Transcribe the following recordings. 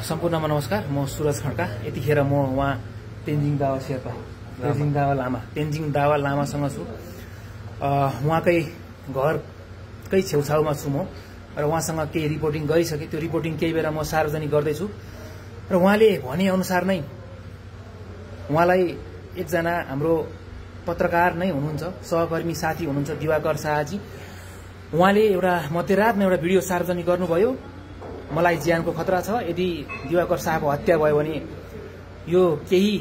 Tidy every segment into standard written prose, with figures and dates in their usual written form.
सम्पूर्णमा नमस्कार। म सुरज खड्का। यतिखेर म उहाँ तेन्जिङ दावा शेर्पा तेन्जिङ दावा लामासँग छु। उहाँकै घरकै छेउछाउमा छु म र उहाँसँग केही रिपोर्टिङ गरिसके। त्यो रिपोर्टिङ केही बेला म सार्वजनिक गर्दैछु र उहाँले भने अनुसार नै उहाँलाई एकजना हाम्रो पत्रकार नै हुनुहुन्छ, सहकर्मी साथी हुनुहुन्छ दिवाकर शाहजी। उहाँले एउटा मध्यरातमा एउटा भिडियो सार्वजनिक गर्नुभयो। मलाई ज्यानको खतरा छ, यदि दिवाकर शाहको हत्या भयो भने यो केही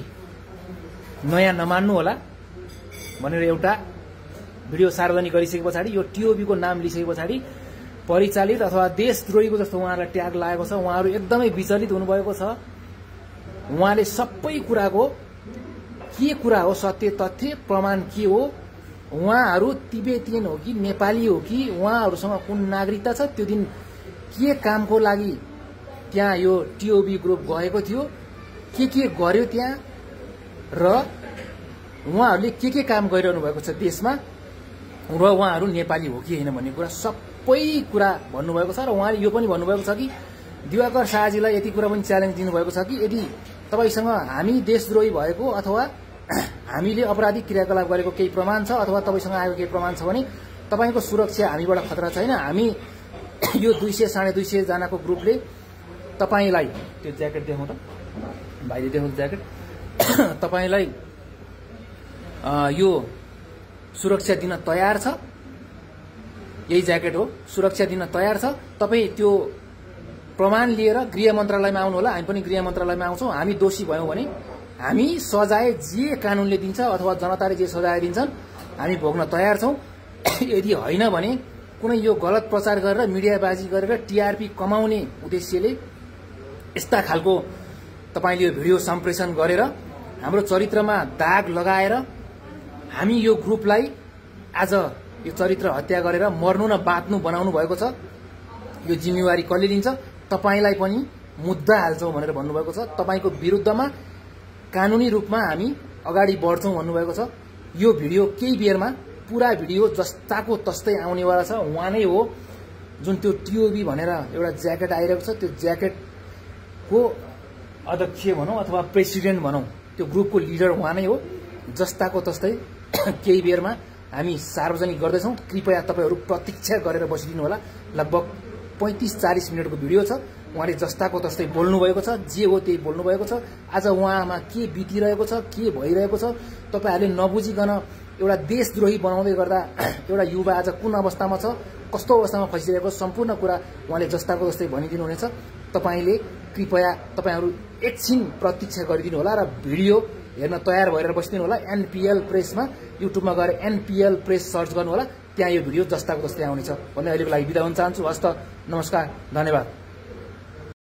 नयाँ नमान्नु होला भनेर एउटा भिडियो सार्वजनिक गरिसके पछाडि यो टिओबी को नाम लिइसके पछाडि परिचालित अथवा देशद्रोहीको जस्तो उहाँलाई ट्याग लागेको छ। उहाँहरू एकदमै विचलित हुनुभएको छ। उहाँले सबै कुराको के कुरा हो, सत्य तथ्य प्रमाण के हो, उहाँहरू तिब्बतियन हो कि नेपाली हो कि उहाँहरूसँग कुन नागरिकता छ, त्यो दिन के कामको लागि त्यहाँ यो टिओबी ग्रुप गएको थियो, के गर्यो त्यहाँ र उहाँहरूले के काम गरिरहनु भएको छ देशमा र उहाँहरू नेपाली हो कि होइन भन्ने कुरा सबै कुरा भन्नुभएको छ। र उहाँले यो पनि भन्नुभएको छ कि दिवाकर शाहजीलाई यति कुरा पनि च्यालेन्ज दिनुभएको छ कि यदि तपाईसँग हामी देशद्रोही भएको अथवा हामीले अपराधिक क्रियाकलाप गरेको केही प्रमाण छ अथवा तपाईसँग आएको केही प्रमाण छ भने तपाईको सुरक्षा हामीबाट खतरा छैन। हामी यो 200-250 जनाको ग्रुपले तपाईलाई त्यो ज्याकेट देखाउँ त भाइले देखाउँ ज्याकेट तपाईलाई यो सुरक्षा दिन तयार छ। यही ज्याकेट हो, सुरक्षा दिन तयार छ। तपाईँ त्यो प्रमाण लिएर गृह मन्त्रालयमा आउनु होला। हामी पनि गृह मन्त्रालयमा आउँछौँ। हामी दोषी भयौँ भने हामी सजाय जे कानूनले दिन्छ अथवा जनताले जे सजाय दिन्छन् हामी भोग्न तयार छौँ। यदि होइन भने कुनै यो गलत प्रचार गरेर मिडियाबाजी गरेर टिआरपी कमाउने उद्देश्यले यस्ता खालको तपाईले यो भिडियो सम्प्रेषण गरेर हाम्रो चरित्रमा दाग लगाएर हामी यो ग्रुपलाई आज यो चरित्र हत्या गरेर मर्नु न बाँच्नु बनाउनु भएको छ। यो जिम्मेवारी कसले लिन्छ? तपाईलाई पनि मुद्दा हाल्छौँ भनेर भन्नुभएको छ। तपाईको विरुद्धमा कानुनी रूपमा हामी अगाडि बढ्छौँ भन्नुभएको छ। यो भिडियो केही बेरमा पूरा भिडियो जस्ताको तस्तै आउनेवाला छ। उहाँ नै हो जुन त्यो टिओबी भनेर एउटा ज्याकेट आइरहेको छ, त्यो ज्याकेटको अध्यक्ष भनौँ अथवा प्रेसिडेन्ट भनौँ, त्यो ग्रुपको लिडर उहाँ नै हो। जस्ताको तस्तै केही बेरमा हामी सार्वजनिक गर्दैछौँ। कृपया तपाईहरू प्रतीक्षा गरेर बसिदिनु होला। लगभग 35-40 मिनटको भिडियो छ। उहाँले जस्ताको तस्तै बोल्नुभएको छ, जे हो त्यही बोल्नुभएको छ। आज उहाँमा के बितिरहेको छ, के भइरहेको छ तपाईहरूले नबुझिकन एउटा देशद्रोही बनाउँदै गर्दा एउटा युवा आज कुन अवस्थामा छ, कस्तो अवस्थामा फसिरहेको सम्पूर्ण कुरा उहाँले जस्ताको जस्तै भनिदिनु हुनेछ। तपाईले कृपया तपाईहरू एकछिन प्रतीक्षा गरिदिनु होला र भिडियो हेर्न तयार भएर बसिदिनु होला। एनपीएल प्रेसमा युट्युबमा गएर एनपीएल प्रेस सर्च गर्नु होला। त्यहाँ यो भिडियो जस्ताको जस्तै आउनेछ भन्ने अहिलेको लागि बिदा हुन चाहन्छु। हस्त, नमस्कार, धन्यवाद।